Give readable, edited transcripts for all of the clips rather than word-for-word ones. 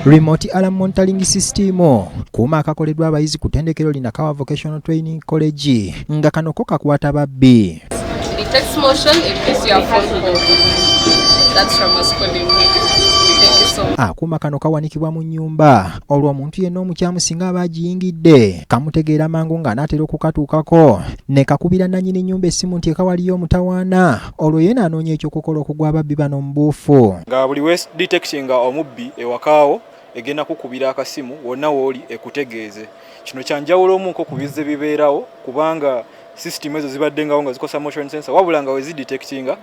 Remote Alarm Monitoring System kuuma akakoleddwa abayizi ku ttendekero li Nakawa Vocational Training College nga kano ko kakwata babbi. It takes motion, it gives you a phone call. That's from us calling me. Thank you so much. Akuuma kano kawanikibwa mu nnyumba olwo omuntu yenna omukyamu singa aba agiyingidde kamutegeera mangu ng'anaatera okukatuukako ne kakubira nannyini nnyumba essimu nti eka waliyo omutawaana olwo ye n'anoonya ekyokukola okugwa ababbi bano mu buufu. Nga buli we detectinga omubbi ewakaawo, egenda kukubira akasimu wonna wooli ekutegeeze. Kino kyanjawulo omuko ku bizze bibeerawo, kubanga system ezo zibaddengawo nga zikosa motion sensor, wabula nga wezidetectinga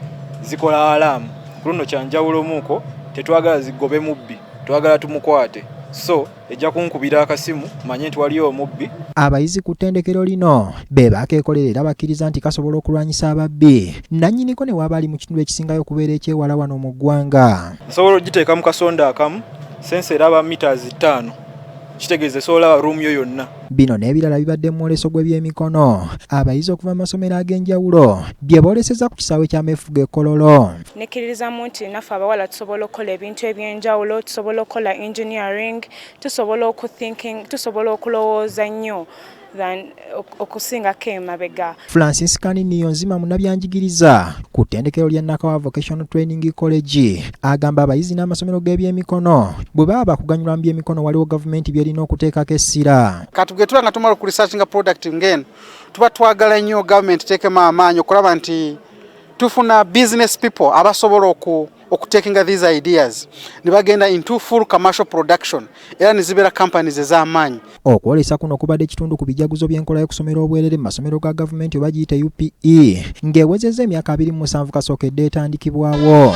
zikola alarm. Ku luno kyanjawulo omuko, tetwagala zigobe mubbi, twagala tumukwate, so ejja kunkubira akasimu manye nti waliyo omubbi. Abayizi ku ttendekero lino be bakeekolera era bakkiriza nti kasobola okulwanyisa ababbi nannyiniko ne waaba ali mu kitundu ekisingayo okubeera ekyewala wano mu ggwanga. Nsobola ogiteeka mu kasonda akamu, sensor eraba meters 5, kitegeeza esobola olaba room yo yonna. Bino n'ebirala bibadde mu mwoleso gw'ebyemikono abayizi okuva mu masomero ag'enjawulo bye boolesezza ku kisaawe ky'ameefuga e Kololo. Nekkiririzamu nti naffe abawala tusobola okukola ebintu ebyenjawulo, tusobola okukola engineering, tusobola okuthinking, tusobola okulowooza nnyo than okusingako emabega. Francis Kaniniyo Nzima munnabyanjigiriza ku ttendekero lya Nakawa Vocational Training College agamba abayizi n'amasomero g'ebyemikono bwe baba bakuganyulwa mu byemikono, waliwo gavumenti by'erina okuteekako essira. Kati bwe tuba nga tumala okuresearchinga product ng'eno, tuba twagala nnyo gavumenti teekemu amaanyi okulaba nti tufuna business people abasobola okutakinga these ideas ne bagenda into full commercial production, era ne zibeera companies ez'amaanyi. Okwolesa kuno kubadde kitundu ku bijaguzo by'enkola y'okusomera obwerere mu masomero ga gavumenti oba giyite UPE ng'ewezezza emyaka 27 kasookedde etandikibwawo.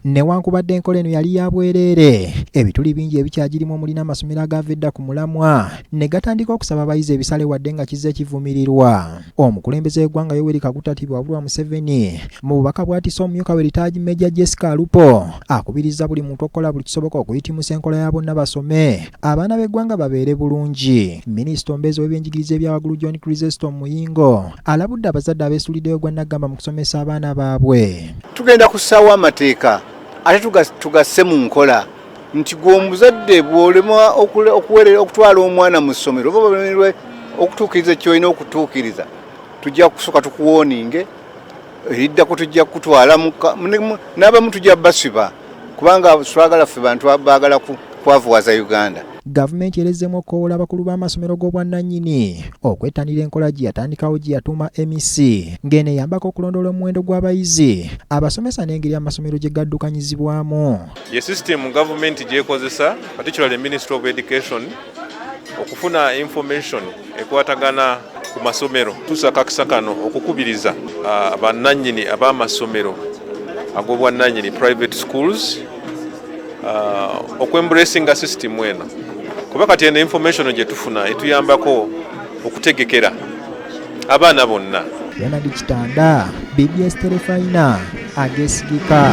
Newankubadde enkola eno yali ya bwereere, ebituli bingi ebikyagirimu omuli n'amasomero agaava edda ku mulamwa ne gatandika okusaba abayizi ebisale, wadde nga kizze kivumirirwa. Omukulembeze w'eggwanga Yoweri Kaguta Tibuhaburwa Museveni mu bubaka bw'atisse omumyuka we retired Major Jessica Alupo akubiriza buli muntu okukola buli kisoboka okuyitimusa enkola ya bonna basome, abaana b'eggwanga babeere bulungi. Minisita omubeezi w'ebyenjigiriza ebyawaggulu John Chrysostom Muyingo alabudde abazadde abeesuliddeyo gwa naggamba mu kusomesa abaana baabwe. Tugenda kussaawo amateeka ate tugasse mu nkola nti gwe omuzadde bw'olemwa okutwala omwana mu ssomero oba balemerwe okutuukiriza kyolina okutuukiriza, tujja kusooka tukuwarninge, eriddako tujja kutwala, n'abamu tujja basiba, kubanga twagala ffe bantu baagala kwavuwaza Uganda. Gavumenti erezzemu okukowoola abakulu b'amasomero g'obwannannyini okwettanira enkola gye yatandikawo gye yatuuma EMIS, ng'eno eyambako okulondoola omuwendo gw'abayizi, abasomesa n'engeri amasomero gye gaddukanyizibwamu. Ye system gavumenti gyekozesa, particularly Ministry of Education, okufuna information ekwatagana ku masomero. Tusa akakisa kano okukubiriza bannannyini ab'amasomero ag'obwannannyini, private schools, okwembracinga system eno, kuba kati eno information gye tufuna etuyambako okutegekera abaana bonna. Leonard Kitanda, BBS Terefayina, ageesigika.